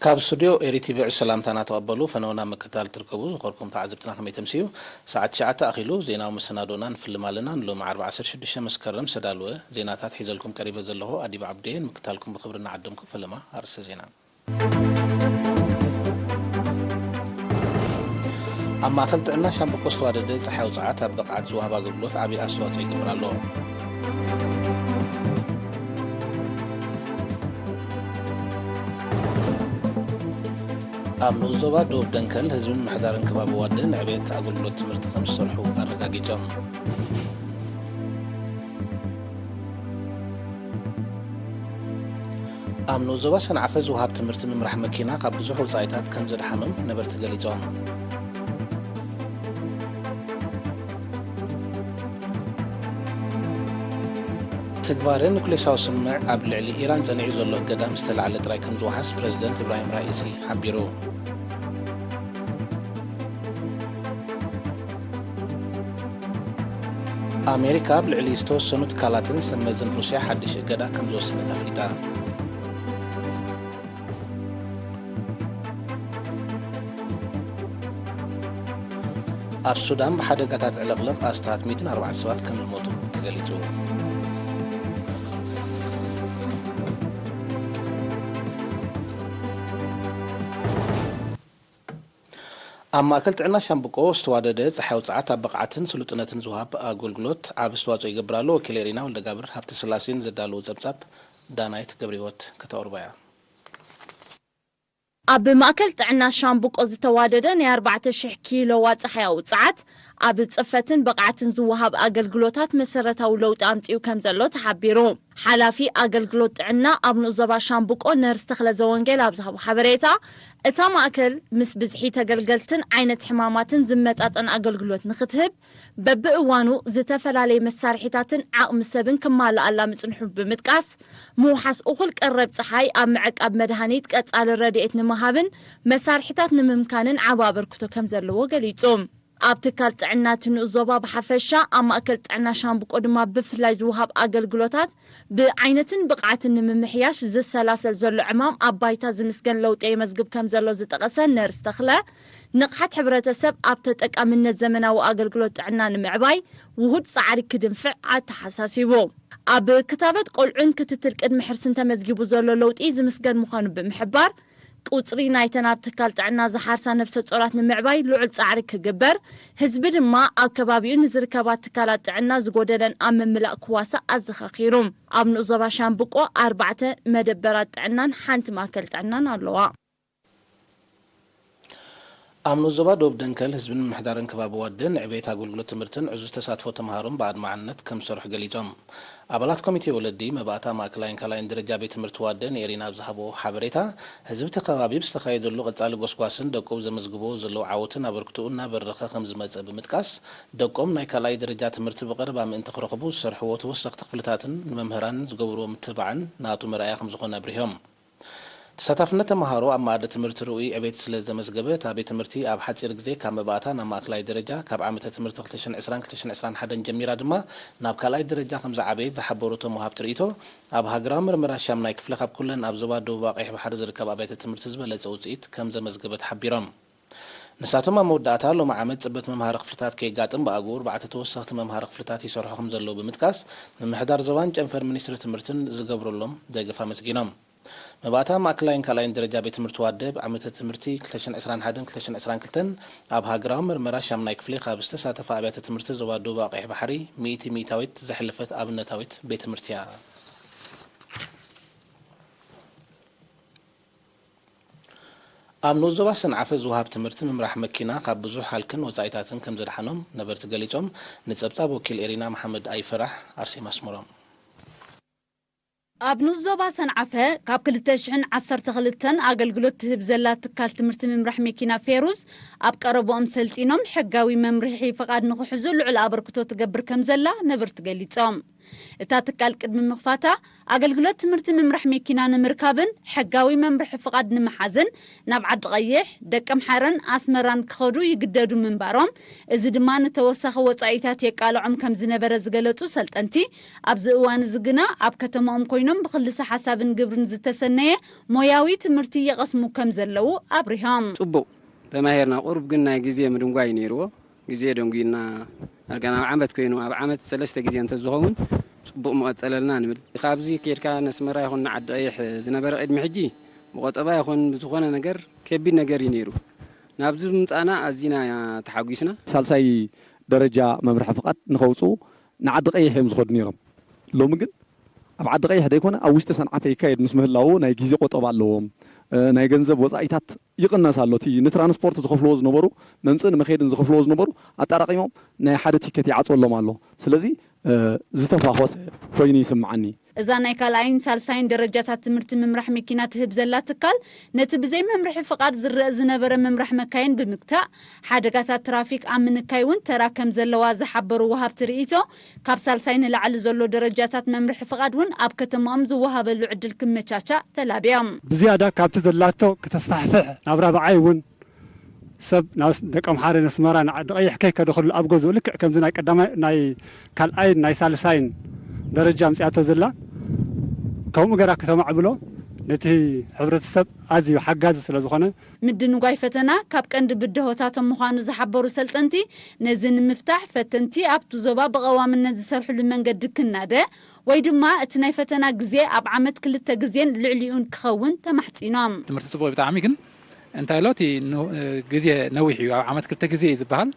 ኣብ ስቱድዮ ኤሪ ቲቪ ዕሽ ሰላምታና ተቐበሉ። ፈነውና ምክታል ትርከቡ ዝኾርኩም ተዓዘብትና ከመይ ተምስዩ? ሰዓት ትሽዓተ ኣኺሉ ዜናዊ መሰናዶና ንፍልም ኣለና። ንሎሚ ዓርቢ ዓሰርተ ሽዱሽተ መስከረም ዝተዳለወ ዜናታት ሒዘልኩም ቀሪበ ዘለኹ ኣዲብ ዓብደየን ምክታልኩም ብኽብሪ እናዓደምኩ ፈለማ ኣርእስተ ዜና። ኣብ ማእከል ጥዕና ሻምብቆ ዝተዋደደ ጸሓይ ውጽዓት ኣብ ብቕዓት ዝወሃብ ኣገልግሎት ዓቢ ኣስተዋጽኦ ይገብር ኣሎ። ኣብ ንኡስ ዞባ ደቡብ ደንከል ህዝብን ምሕዳርን ከባቢ ዋደ ንዕቤት ኣገልግሎት ትምህርቲ ከም ዝሰርሑ ኣረጋጊጾም። ኣብ ንኡስ ዞባ ሰንዓፈ ዝወሃብ ትምህርቲ ምምራሕ መኪና ካብ ብዙሕ ወጻኢታት ከም ዘድሓኖም ነበርቲ ገሊጾም። ትግባረ ኑክሌሳዊ ስምምዕ ኣብ ልዕሊ ኢራን ጸኒዑ ዘሎ እገዳ ምስ ተላዕለ ጥራይ ከም ዝወሓስ ፕረዚደንት ኢብራሂም ራኢሲ ሓቢሩ። ኣሜሪካ ኣብ ልዕሊ ዝተወሰኑ ትካላትን ሰብ መዝን ሩስያ ሓድሽ እገዳ ከም ዝወሰነት ኣፍሊጣ። ኣብ ሱዳን ብሓደጋታት ዕልቕልቕ ኣስታት ሚእትን ኣርባዕተ ሰባት ከም ዝሞቱ ተገሊጹ። ኣብ ማእከል ጥዕና ሻምብቆ ዝተዋደደ ጸሓይ ውጽዓት ኣብ ብቕዓትን ስሉጥነትን ዝወሃብ ኣገልግሎት ዓቢ ኣስተዋጽኦ ይገብር ኣሎ። ወኪል ኤሪና ወልደጋብር ሃብተስላሴን ዘዳለዎ ጸብጻብ ዳናይት ገብረህይወት ከተቕርቦ እያ። ኣብ ማእከል ጥዕና ሻምብቆ ዝተዋደደ ናይ ኣርባዕተ ሽሕ ኪሎዋ ጸሓያዊ ጸዓት ኣብ ጽፈትን ብቕዓትን ዝወሃብ ኣገልግሎታት መሰረታዊ ለውጢ ኣምጺኡ ከም ዘሎ ተሓቢሩ። ሓላፊ ኣገልግሎት ጥዕና ኣብ ንኡስ ዞባ ሻምብቆ ነርስ ተኽለ ዘወንጌል ኣብ ዝሃቦ ሓበሬታ፣ እታ ማእከል ምስ ብዝሒ ተገልገልትን ዓይነት ሕማማትን ዝመጣጠን ኣገልግሎት ንኽትህብ በብእዋኑ ዝተፈላለየ መሳርሒታትን ዓቕሚ ሰብን ክማልኣላ ምጽንሑ ብምጥቃስ፣ ምውሓስ እኹል ቀረብ ጸሓይ ኣብ ምዕቃብ መድሃኒት ቀጻሊ ረድኤት ንምሃብን መሳርሒታት ንምምካንን ዓቢ ኣበርክቶ ከም ዘለዎ ገሊጹ። ኣብ ትካል ጥዕና እቲ ንኡስ ዞባ ብሓፈሻ፣ ኣብ ማእከል ጥዕና ሻምብቆ ድማ ብፍላይ ዝወሃብ ኣገልግሎታት ብዓይነትን ብቕዓትን ንምምሕያሽ ዝሰላሰል ዘሎ ዕማም ኣብ ባይታ ዝምስገን ለውጢ የመዝግብ ከም ዘሎ ዝጠቐሰ ነርስ ተኽለ፣ ንቕሓት ሕብረተሰብ ኣብ ተጠቃምነት ዘመናዊ ኣገልግሎት ጥዕና ንምዕባይ ውሁድ ጻዕሪ ክድንፍዕ ኣተሓሳሲቡ። ኣብ ክታበት ቆልዑን ክትትል ቅድሚ ሕርስን ተመዝጊቡ ዘሎ ለውጢ ዝምስገን ምዃኑ ብምሕባር፣ ቁጽሪ ናይተን ኣብ ትካል ጥዕና ዝሓርሳ ነፍሰ ጾራት ንምዕባይ ልዑል ጻዕሪ ክግበር፣ ህዝቢ ድማ ኣብ ከባቢኡ ንዝርከባ ትካላት ጥዕና ዝጎደለን ኣብ ምምላእ ክዋሳእ ኣዘኻኺሩ። ኣብ ንኡስ ዞባ ሻምብቆ ኣርባዕተ መደበራት ጥዕናን ሓንቲ ማእከል ጥዕናን ኣለዋ። ኣብ ንኡስ ዞባ ደቡብ ደንከል ህዝብን ምምሕዳርን ከባቢ ዋደ ንዕቤት ኣገልግሎት ትምህርትን ዕዙዝ ተሳትፎ ተምሃሮን ብኣድማዕነት ከም ዝሰርሑ ገሊጾም። ኣባላት ኮሚቴ ወለዲ መባእታ ማእከላይን ካልኣይን ደረጃ ቤት ትምህርቲ ዋደ ንኤሪና ኣብ ዝሃብዎ ሓበሬታ፣ ህዝቢ እቲ ከባቢ ብዝተኻየደሉ ቀጻሊ ጎስጓስን ደቁ ዘመዝግብዎ ዘለዉ ዓወትን ኣበርክትኡ እናበረኸ ከም ዝመጸ ብምጥቃስ፣ ደቆም ናይ ካልኣይ ደረጃ ትምህርቲ ብቐረባ ምእንቲ ክረኽቡ ዝሰርሕዎ ተወሰኽቲ ክፍልታትን ንመምህራን ዝገብርዎ ምትብባዕን ናቱ መርኣያ ከም ዝኾነ ኣብሪሆም። ተሳታፍነት ተምሃሮ ኣብ መኣዲ ትምህርቲ ርኡይ ዕቤት ስለ ዘመዝገበ፣ እታ ቤት ትምህርቲ ኣብ ሓጺር ግዜ ካብ መባእታ ናብ ማእከላይ ደረጃ፣ ካብ ዓመተ ትምህርቲ ክልተ ሽሕን ዕስራን ክልተ ሽሕን ዕስራን ሓደን ጀሚራ ድማ ናብ ካልኣይ ደረጃ ከም ዝዓበየት ዝሓበሩ እቶም ወሃብቲ ርእይቶ፣ ኣብ ሃገራዊ ምርመራ ሻምናይ ክፍሊ ካብ ኩለን ኣብ ዞባ ደቡብ ቀይሕ ባሕሪ ዝርከባ ኣብያተ ትምህርቲ ዝበለጸ ውጽኢት ከም ዘመዝገበት ሓቢሮም። ንሳቶም ኣብ መወዳእታ፣ ሎሚ ዓመት ጽበት መምሃሪ ክፍልታት ከየጋጥም ብኣግኡ ኣርባዕተ ተወሰኽቲ መምሃሪ ክፍልታት ይሰርሑ ከም ዘለዉ ብምጥቃስ፣ ምምሕዳር ዞባን ጨንፈር ሚኒስትሪ ትምህርትን ዝገብረሎም ደገፍ ኣመስጊኖም። መባእታ ማእከላይን ካልኣይን ደረጃ ቤት ትምህርቲ ዋደብ ዓመተ ትምህርቲ ክልተ ሽሕን ዕስራን ሓደን ክልተ ሽሕን ዕስራን ክልተን ኣብ ሃገራዊ መርመራ ሻምናይ ክፍሊ ካብ ዝተሳተፋ ኣብያተ ትምህርቲ ዞባ ደቡብ ቀይሕ ባሕሪ ሚእቲ ሚእታዊት ዘሕለፈት ኣብነታዊት ቤት ትምህርቲ እያ። ኣብ ንኡስ ዞባ ሰንዓፈ ዝወሃብ ትምህርቲ ምምራሕ መኪና ካብ ብዙሕ ሃልክን ወጻኢታትን ከም ዘድሓኖም ነበርቲ ገሊጾም። ንጸብጻብ ወኪል ኤሪና መሓመድ ኣይፈራሕ ኣርሴማ ኣስመሮም። ኣብ ንኡስ ዞባ ሰንዓፈ ካብ ክልተ ሽሕን ዓሰርተ ክልተን ኣገልግሎት ትህብ ዘላ ትካል ትምህርቲ ምምራሕ መኪና ፌሩዝ፣ ኣብ ቀረብኦም ሰልጢኖም ሕጋዊ መምርሒ ፍቓድ ንኽሕዙ ልዑል ኣበርክቶ ትገብር ከም ዘላ ነበርቲ ገሊጾም። እታ ትካል ቅድሚ ምኽፋታ ኣገልግሎት ትምህርቲ ምምራሕ መኪና ንምርካብን ሕጋዊ መምርሒ ፍቓድ ንምሓዝን ናብ ዓዲ ቀይሕ፣ ደቀምሓረን ኣስመራን ክኸዱ ይግደዱ ምንባሮም፣ እዚ ድማ ንተወሳኺ ወጻኢታት የቃልዖም ከም ዝነበረ ዝገለጹ ሰልጠንቲ፣ ኣብዚ እዋን እዚ ግና ኣብ ከተማኦም ኮይኖም ብክልሰ ሓሳብን ግብርን ዝተሰነየ ሞያዊ ትምህርቲ ይቐስሙ ከም ዘለዉ ኣብሪሆም። ጽቡቕ ተማሂርና፣ ቁሩብ ግን ናይ ግዜ ምድንጓይ ነይርዎ። ግዜ ደንጉዩና፣ ዳርጋ ናብ ዓመት ኮይኑ፣ ኣብ ዓመት ሰለስተ ግዜ እንተዝኸውን ጽቡቕ ምቐጸለልና ንብል። ካብዚ ኬድካ ነስመራ ይኹን ንዓዲ ቀይሕ ዝነበረ ቅድሚ ሕጂ ብቆጠባ ይኹን ብዝኾነ ነገር ከቢድ ነገር እዩ ነይሩ። ናብዚ ብምጻና ኣዚና ተሓጒስና። ሳልሳይ ደረጃ መምርሒ ፍቓድ ንኸውጽኡ ንዓዲ ቀይሕ እዮም ዝኸዱ ነይሮም። ሎሚ ግን ኣብ ዓዲ ቀይሕ ደይኮነ ኣብ ውሽጢ ሰንዓፈ ይካየድ ምስ ምህላዉ ናይ ግዜ ቆጠባ ኣለዎም። እ፣ ናይ ገንዘብ ወጻኢታት ይቕነስ ኣሎ። እቲ ንትራንስፖርት ዝኸፍልዎ ዝነበሩ፣ መምጽእ ንመኸይድን ዝኸፍልዎ ዝነበሩ ኣጠራቒሞም ናይ ሓደ ቲኬት ይዓጽወሎም ኣሎ። ስለዚ፣ እ፣ ዝተፋኾሰ ኮይኑ ይስምዓኒ። እዛ ናይ ካልኣይን ሳልሳይን ደረጃታት ትምህርቲ ምምራሕ መኪና ትህብ ዘላ ትካል፣ ነቲ ብዘይ መምርሒ ፍቓድ ዝረአ ዝነበረ ምምራሕ መካይን ብምግታእ፣ ሓደጋታት ትራፊክ ኣብ ምንካይ እውን ተራ ከም ዘለዋ ዝሓበሩ ወሃብቲ ርእይቶ፣ ካብ ሳልሳይ ንላዕሊ ዘሎ ደረጃታት መምርሒ ፍቓድ እውን ኣብ ከተማኦም ዝወሃበሉ ዕድል ክመቻቻእ ተላብዮም። ብዝያዳ ካብቲ ዘላቶ ክተስፋሕፍሕ፣ ናብ ራብዓይ እውን ሰብ ናብ ደቀምሓረ ነስመራ ንዓዲ ቀይሕ ከይከደ ከሎ ኣብ ገዝኡ ልክዕ ከምዚ ናይ ቀዳማይ፣ ናይ ካልኣይን ናይ ሳልሳይን ደረጃ ኣምጺኣቶ ዘላ፣ ከምኡ ገራ ከተማዕብሎ ነቲ ሕብረተሰብ ኣዝዩ ሓጋዚ ስለ ዝኾነ፣ ምድንጓይ ፈተና ካብ ቀንዲ ብድሆታቶም ምዃኑ ዝሓበሩ ሰልጠንቲ፣ ነዚ ንምፍታሕ ፈተንቲ ኣብቲ ዞባ ብቐዋምነት ዝሰርሕሉ መንገዲ ክናደ ወይ ድማ እቲ ናይ ፈተና ግዜ ኣብ ዓመት ክልተ ግዜን ልዕሊኡን ክኸውን ተማሕጺኖም። ትምህርቲ ጽቡቕ ብጣዕሚ፣ ግን እንታይ ኢሎ እቲ ን-፣ ግዜ ነዊሕ እዩ። ኣብ ዓመት ክልተ ግዜ እዩ ዝበሃል።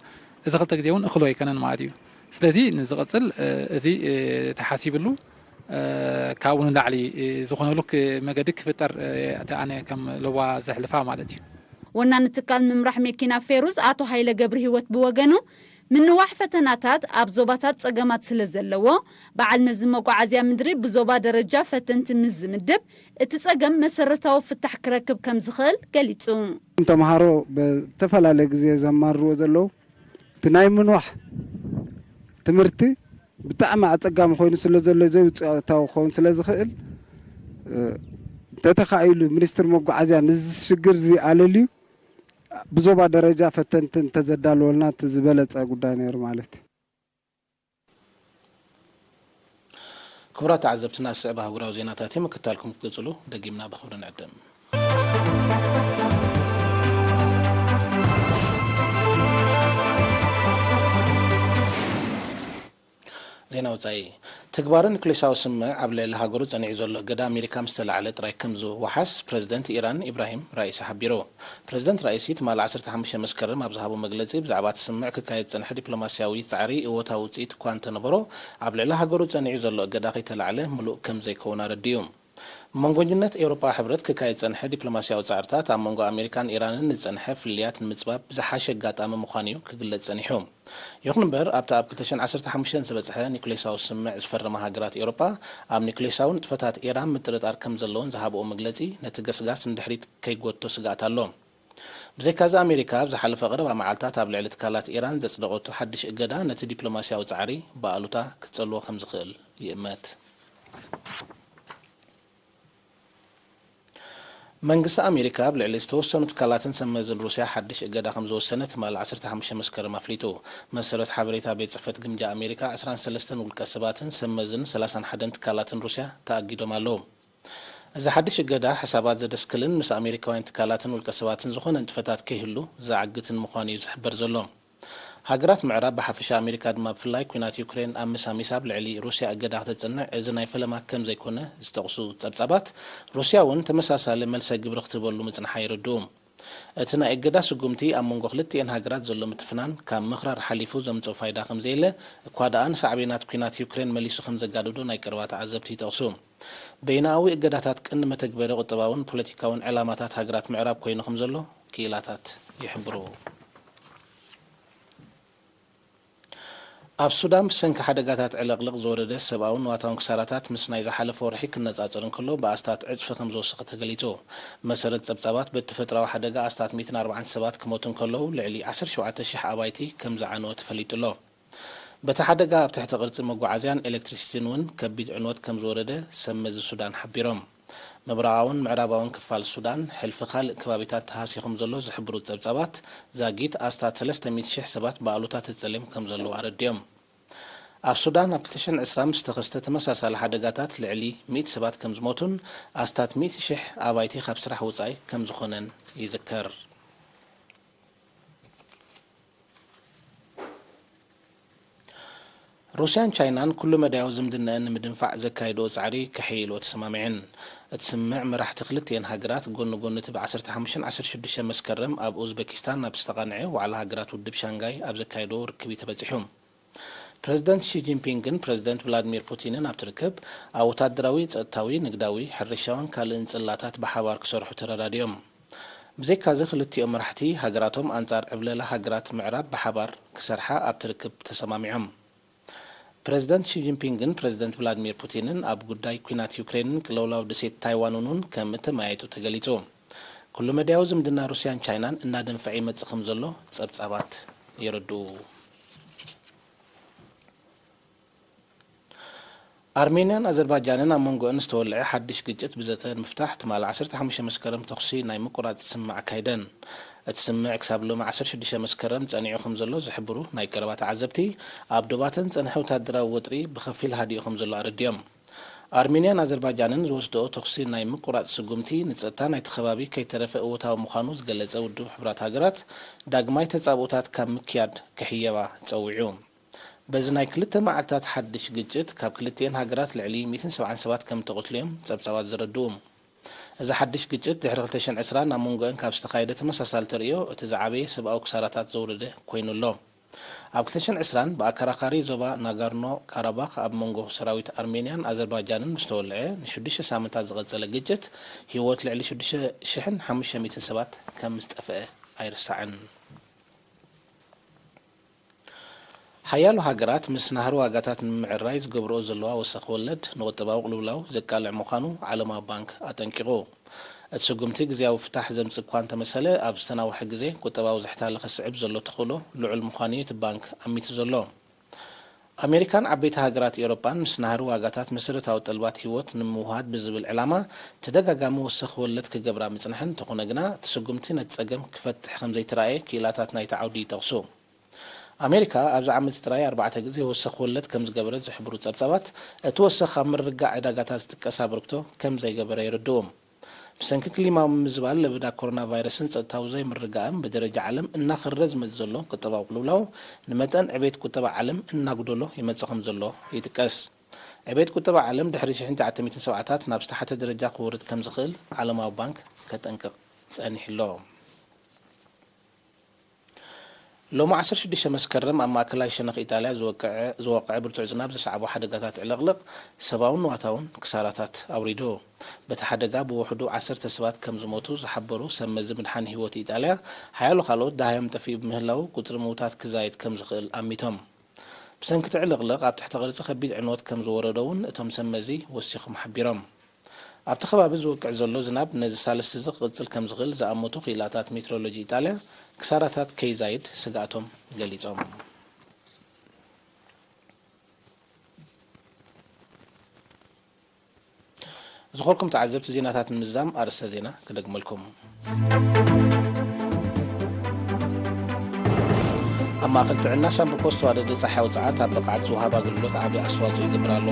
እዚ ክልተ ግዜ እውን እኽሎ ኣይከነን ማለት እዩ። ስለዚ ንዝቕጽል፣ እ፣ እዚ፣ እ፣ ተሓሲብሉ፣ እ፣ ካብኡ ንላዕሊ፣ እ፣ ዝኾነሉ ክ-፣ መገዲ ክፍጠር፣ እ፣ እቲ ኣነ ከም ለዋ ዘሕልፋ ማለት እዩ። ወናኒ ትካል ምምራሕ መኪና ፌሩዝ ኣቶ ሃይለ ገብረ ህይወት ብወገኑ፣ ምንዋሕ ፈተናታት ኣብ ዞባታት ጸገማት ስለ ዘለዎ፣ በዓል መዚ መጓዓዝያ ምድሪ ብዞባ ደረጃ ፈተንቲ ምስ ዝምድብ፣ እቲ ጸገም መሰረታዊ ፍታሕ ክረክብ ከም ዝኽእል ገሊጹ። ተምሃሮ ብዝተፈላለየ ግዜ ዘማርርዎ ዘለዉ፣ እቲ ናይ ምንዋሕ ትምህርቲ ብጣዕሚ ኣጸጋሚ ኮይኑ ስለ ዘሎ፣ ዘይውጽኢታዊ ክኸውን ስለ ዝኽእል፣ እ፣ እንተተኻኢሉ ሚኒስትሪ መጓዓዝያ ነዚ ሽግር እዚ ኣለልዩ ብዞባ ደረጃ ፈተንቲ እንተዘዳልወልና እቲ ዝበለጸ ጉዳይ ነይሩ ማለት እዩ። ክቡራት ተዓዘብትና፣ ዝስዕብ ኣህጉራዊ ዜናታት እዮም። ምክታልኩም ክትቅጽሉ ደጊምና ብኽብሪ ንዕድም። ዜና ወጻኢ። ትግባረ ኒኩሌሳዊ ስምምዕ ኣብ ልዕሊ ሃገሩ ጸኒዑ ዘሎ እገዳ ኣሜሪካ ምስ ተላዕለ ጥራይ ከም ዝወሓስ ፕረዚደንት ኢራን ኢብራሂም ራኢሲ ሓቢሩ። ፕረዚደንት ራኢሲ ትማሊ ዓሰርተ ሓሙሽተ መስከረም ኣብ ዝሃቦ መግለጺ፣ ብዛዕባ እቲ ስምምዕ ክካየድ ዝጸንሐ ዲፕሎማስያዊ ጻዕሪ እወታዊ ውጽኢት እኳ እንተነበሮ፣ ኣብ ልዕሊ ሃገሩ ጸኒዑ ዘሎ እገዳ ከይተላዕለ ምሉእ ከም ዘይከውን ኣረዲኡ። መንጎኝነት ኤውሮጳዊ ሕብረት ክካየድ ዝጸንሐ ዲፕሎማስያዊ ጻዕርታት ኣብ መንጎ ኣሜሪካን ኢራንን ንዝጸንሐ ፍልልያት ንምጽባብ ዝሓሸ ኣጋጣሚ ምዃኑ እዩ ክግለጽ ጸኒሑ። ይኹን እምበር፣ ኣብቲ ኣብ ክልተ ሽሕን ዓሰርተ ሓሙሽተን ዝበጽሐ ኒኩሌሳዊ ስምምዕ ዝፈረማ ሃገራት ኤውሮጳ፣ ኣብ ኒኩሌሳዊ ንጥፈታት ኢራን ምጥርጣር ከም ዘለወን ዝሃብኦ መግለጺ፣ ነቲ ገስጋስ ንድሕሪት ከይጎቶ ስግኣት ኣሎ። ብዘይካዚ፣ ኣሜሪካ ኣብ ዝሓለፈ ቀረባ መዓልታት ኣብ ልዕሊ ትካላት ኢራን ዘጽደቐቶ ሓድሽ እገዳ፣ ነቲ ዲፕሎማስያዊ ጻዕሪ ብኣሉታ ክትጸልዎ ከም ዝኽእል ይእመት። መንግስቲ ኣሜሪካ ኣብ ልዕሊ ዝተወሰኑ ትካላትን ሰመዝን ሩስያ ሓድሽ እገዳ ከም ዝወሰነ ትማሊ ዓሰርተ ሓሙሽተ መስከረም ኣፍሊጡ። መሰረት ሓበሬታ ቤት ጽሕፈት ግምጃ ኣሜሪካ፣ ዕስራን ሰለስተን ውልቀ ሰባትን ሰመዝን ሰላሳን ሓደን ትካላትን ሩስያ ተኣጊዶም ኣለዉ። እዚ ሓድሽ እገዳ፣ ሕሳባት ዘደስክልን ምስ ኣሜሪካውያን ትካላትን ውልቀ ሰባትን ዝኾነ ንጥፈታት ከይህሉ ዝዓግትን ምዃኑ እዩ ዝሕበር ዘሎ። ሃገራት ምዕራብ ብሓፈሻ፣ ኣሜሪካ ድማ ብፍላይ፣ ኲናት ዩክሬን ኣመሳሚሳ ኣብ ልዕሊ ሩስያ እገዳ ክተጽንዕ እዚ ናይ ፈለማ ከም ዘይኮነ ዝጠቕሱ ጸብጻባት፣ ሩስያ እውን ተመሳሳሊ መልሰ ግብሪ ክትህበሉ ምጽንሓ የረድኡ። እቲ ናይ እገዳ ስጉምቲ ኣብ መንጎ ክልቲኤን ሃገራት ዘሎ ምትፍናን ካብ ምኽራር ሓሊፉ ዘምጽኦ ፋይዳ ከም ዘየለ፣ እኳ ደኣ ንሳዕቤናት ኲናት ዩክሬን መሊሱ ከም ዘጋድዶ ናይ ቀረባ ተዓዘብቲ ይጠቕሱ። በይናኣዊ እገዳታት ቀንዲ መተግበሪ ቁጠባውን ፖለቲካውን ዕላማታት ሃገራት ምዕራብ ኮይኑ ከም ዘሎ ክኢላታት ይሕብሩ። ኣብ ሱዳን፣ ብሰንኪ ሓደጋታት ዕልቕልቕ ዝወረደ ሰብኣውን ንዋታውን ክሳራታት ምስ ናይ ዝሓለፈ ወርሒ ክነጻጸር እንከሎ፣ ብኣስታት ዕጽፊ ከም ዝወሰኸ ተገሊጹ። መሰረት ጸብጻባት፣ በቲ ተፈጥሮኣዊ ሓደጋ ኣስታት ሚእትን ኣርባዓን ሰባት ክሞቱ እንከለዉ፣ ልዕሊ ዓሰርተ ሸውዓተ ሽሕ ኣባይቲ ከም ዝዓነወ ተፈሊጡ ኣሎ። በቲ ሓደጋ ኣብ ትሕቲ ቅርጺ መጓዓዝያን ኤሌክትሪሲቲን እውን ከቢድ ዕንወት ከም ዝወረደ ሰብ መዚ ሱዳን ሓቢሮም። ምብራቓውን ምዕራባውን ክፋል ሱዳን፣ ሕልፊ ካልእ ከባቢታት ተሃስዩ ከም ዘሎ ዝሕብሩ ጸብጻባት፣ ዛጊት ኣስታት ሰለስተ ሚእቲ ሽሕ ሰባት ብኣሉታ ተጸልዮም ከም ዘለዉ ኣረዲኦም። ኣብ ሱዳን ኣብ ክልተ ሽሕን ዕስራን ዝተኸስተ ተመሳሳሊ ሓደጋታት ልዕሊ ሚእቲ ሰባት ከም ዝሞቱን ኣስታት ሚእቲ ሽሕ ኣባይቲ ካብ ስራሕ ውጻኢ ከም ዝኾነን ይዝከር። ሩስያን ቻይናን ኩሉ መዳያዊ ዝምድነአን ንምድንፋዕ ዘካይድኦ ጻዕሪ ከሕይልኦ ተሰማሚዐን። እቲ ስምምዕ መራሕቲ ክልቲኤን ሃገራት ጎኒ ጎኒ እቲ ብ ዓሰርተ ሓሙሽተን ዓሰርተ ሽዱሽተን መስከረም ኣብ ኡዝቤኪስታን ኣብ ዝተቓንዐ ዋዕላ ሃገራት ውድብ ሻንጋይ ኣብ ዘካየድዎ ርክብ እዩ ተበጺሑ። ፕረዚደንት ሺ ጂንፒንግን ፕረዚደንት ቭላድሚር ፑቲንን ኣብቲ ርክብ ኣብ ወታደራዊ፣ ጸጥታዊ፣ ንግዳዊ፣ ሕርሻውን ካልእን ጽላታት ብሓባር ክሰርሑ ተረዳዲኦም። ብዘይካዚ ክልቲኦም መራሕቲ ሃገራቶም ኣንጻር ዕብለላ ሃገራት ምዕራብ ብሓባር ክሰርሓ ኣብቲ ርክብ ተሰማሚዖም። ፕረዚደንት ሺ ጂንፒንግን ፕረዚደንት ቭላድሚር ፑቲንን ኣብ ጉዳይ ኲናት ዩክሬንን ቅልውላው ደሴት ታይዋንን እውን ከም እተመያየጡ ተገሊጹ። ኩሉ መዳያዊ ዝምድና ሩስያን ቻይናን እናደንፈዐ ይመጽእ ከም ዘሎ ጸብጻባት የረድኡ። ኣርሜንያን ኣዘርባጃንን ኣብ መንጎአን ዝተወልዐ ሓድሽ ግጭት ብዘተ ንምፍታሕ ትማሊ ዓሰርተ ሓሙሽተ መስከረም ተኹሲ ናይ ምቁራጽ ስምምዕ ኣካይደን። እቲ ስምምዕ ክሳብ ሎሚ ዓሰርተ ሽዱሽተ መስከረም ጸኒዑ ከም ዘሎ ዝሕብሩ ናይ ቀረባ ተዓዘብቲ፣ ኣብ ዶባተን ዝጸንሐ ወታደራዊ ወጥሪ ብኸፊል ሃዲኡ ከም ዘሎ ኣረዲኦም። ኣርሜንያን ኣዘርባጃንን ዝወስድኦ ተኹሲ ናይ ምቁራጽ ስጉምቲ ንጸጥታ ናይቲ ከባቢ ከይተረፈ እወታዊ ምዃኑ ዝገለጸ ውድብ ሕቡራት ሃገራት፣ ዳግማይ ተጻብኦታት ካብ ምክያድ ክሕየባ ጸዊዑ። በዚ ናይ ክልተ መዓልታት ሓድሽ ግጭት ካብ ክልቲኤን ሃገራት ልዕሊ ሚእትን ሰብዓን ሰባት ከም እተቐትሉ እዮም ጸብጻባት ዘረድኡ። እዚ ሓድሽ ግጭት ድሕሪ ክልተ ሽሕን ዕስራን ኣብ መንጎአን ካብ ዝተኻየደ ተመሳሳሊ ተርእዮ እቲ ዝዓበየ ሰብኣዊ ክሳራታት ዘውረደ ኮይኑ ኣሎ። ኣብ ክልተ ሽሕን ዕስራን ብኣከራኻሪ ዞባ ናጋርኖ ካራባኽ ኣብ መንጎ ሰራዊት ኣርሜንያን ኣዘርባጃንን ዝተወልዐ ንሽዱሽተ ሳምንታት ዝቐጸለ ግጭት ህይወት ልዕሊ ሽዱሽተ ሽሕን ሓሙሽተ ሚእትን ሰባት ከም ዝጠፍአ ኣይርሳዕን። ሓያሎ ሃገራት ምስ ናህሪ ዋጋታት ንምምዕርራይ ዝገብርኦ ዘለዋ ወሰኽ ወለድ ንቁጠባዊ ቅልውላው ዘቃልዕ ምዃኑ ዓለማዊ ባንክ ኣጠንቂቑ። እቲ ስጉምቲ ግዝያዊ ፍታሕ ዘምጽእ እኳ እንተመሰለ፣ ኣብ ዝተናውሐ ግዜ ቁጠባዊ ዝሕታለ ከስዕብ ዘሎ ተኽእሎ ልዑል ምዃኑ እዩ እቲ ባንክ ኣሚቱ ዘሎ። ኣሜሪካን ዓበይቲ ሃገራት ኤውሮጳን ምስ ናህሪ ዋጋታት መሰረታዊ ጠልባት ህይወት ንምውሃድ ብዝብል ዕላማ ተደጋጋሚ ወሰኽ ወለድ ክገብራ ምጽንሐን እንተኾነ ግና፣ እቲ ስጉምቲ ነቲ ጸገም ክፈትሕ ከም ዘይተራእየ ክኢላታት ናይቲ ዓውዲ ይጠቕሱ። ኣሜሪካ ኣብዚ ዓመት ጥራይ ኣርባዕተ ግዜ ወሰኽ ወለድ ከም ዝገበረት ዝሕብሩ ጸብጻባት፣ እቲ ወሰኽ ኣብ ምርግጋእ ዕዳጋታት ዝጥቀስ ኣበርክቶ ከም ዘይገበረ የረድኡ። ብሰንኪ ክሊማዊ ምምዝባል ለበዳ ኮሮና ቫይረስን ጸጥታዊ ዘይምርግጋእን ብደረጃ ዓለም እናኸረረ ዝመጽእ ዘሎ ቁጠባዊ ቅልውላው፣ ንመጠን ዕቤት ቁጠባ ዓለም እናጉደሎ ይመጽእ ከም ዘሎ ይጥቀስ። ዕቤት ቁጠባ ዓለም ድሕሪ ሽሕን ትሽዓተ ሚእትን ሰብዓታት ናብ ዝተሓተ ደረጃ ክወርድ ከም ዝኽእል ዓለማዊ ባንክ ከጠንቅቕ ጸኒሑ ኣሎ። ሎሚ ዓሰርተ ሽዱሽተ መስከረም ኣብ ማእከላይ ሸነኽ ኢጣልያ ዝወቀዐ፣ ዝወቀዐ ብርቱዕ ዝናብ ዘስዓቦ ሓደጋታት ዕልቕልቕ ሰብኣውን ንዋታውን ክሳራታት ኣውሪዱ። በቲ ሓደጋ ብውሕዱ ዓሰርተ ሰባት ከም ዝሞቱ ዝሓበሩ ሰብ መዚ ምድሓን ህይወት ኢጣልያ፣ ሓያሎ ካልኦት ደሃዮም ጠፊኡ ብምህላዉ ቁጽሪ ምዉታት ክዛየድ ከም ዝኽእል ኣሚቶም። ብሰንኪ እቲ ዕልቕልቕ ኣብ ትሕቲ ቅርጺ ከቢድ ዕንወት ከም ዝወረዶ እውን እቶም ሰብ መዚ ወሲኾም ሓቢሮም። ኣብቲ ከባቢ ዝወቅዕ ዘሎ ዝናብ ነዚ ሳልስቲ እዚ ክቕጽል ከም ዝኽእል ዝኣመቱ ክኢላታት ሜትሮሎጂ ኢጣልያ፣ ክሳራታት ከይዛይድ ስግኣቶም ገሊጾም። ዝኸርኩም ተዓዘብቲ፣ ዜናታት ንምዝዛም ኣርእስተ ዜና ክደግመልኩም። ኣብ ማእከል ጥዕና ሻምብቆ ዝተዋደደ ጻሕያዊ ጸዓት ኣብ ብቕዓት ዝወሃብ ኣገልግሎት ዓቢ ኣስተዋጽኦ ይገብር ኣሎ።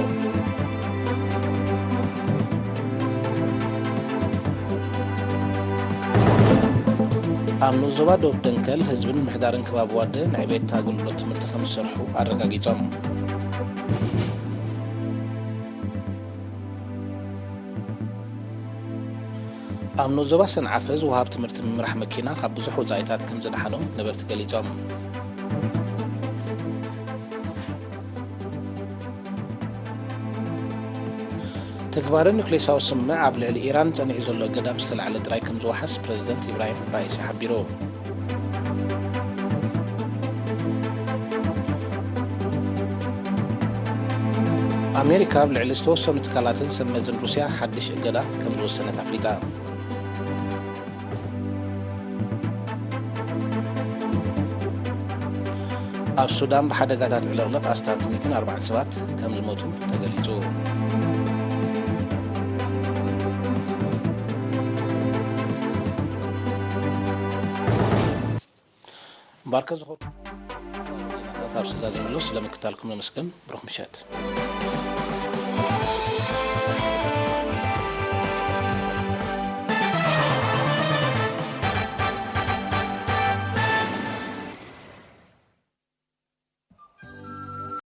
ኣብ ንኡስ ዞባ ደቡብ ደንከል ህዝብን ምምሕዳርን ከባቢ ዋደ ንዕቤት ኣገልግሎት ትምህርቲ ከም ዝሰርሑ ኣረጋጊጾም። ኣብ ንኡስ ዞባ ሰንዓፈ ዝወሃብ ትምህርቲ ምምራሕ መኪና ካብ ብዙሕ ወጻኢታት ከም ዘድሓኖም ነበርቲ ገሊጾም። ተግባር ኒውክሌሳዊ ስምምዕ ኣብ ልዕሊ ኢራን ጸኒዑ ዘሎ እገዳ ምስ ተላዕለ ጥራይ ከም ዝወሓስ ፕረዚደንት ኢብራሂም ራኢሲ ሓቢሩ። ኣሜሪካ ኣብ ልዕሊ ዝተወሰኑ ትካላትን ሰብ መዝን ሩስያ ሓድሽ እገዳ ከም ዝወሰነት ኣፍሊጣ። ኣብ ሱዳን ብሓደጋታት ዕልቕልቕ ኣስታት ሚእትን ኣርባዕን ሰባት ከም ዝሞቱ ተገሊጹ። እምበኣርከ ዝኾኑ ዜናታት ኣብዚ ዛዘመሉ ስለምክታልኩም ነመስግን። ብሩኽ ምሸት።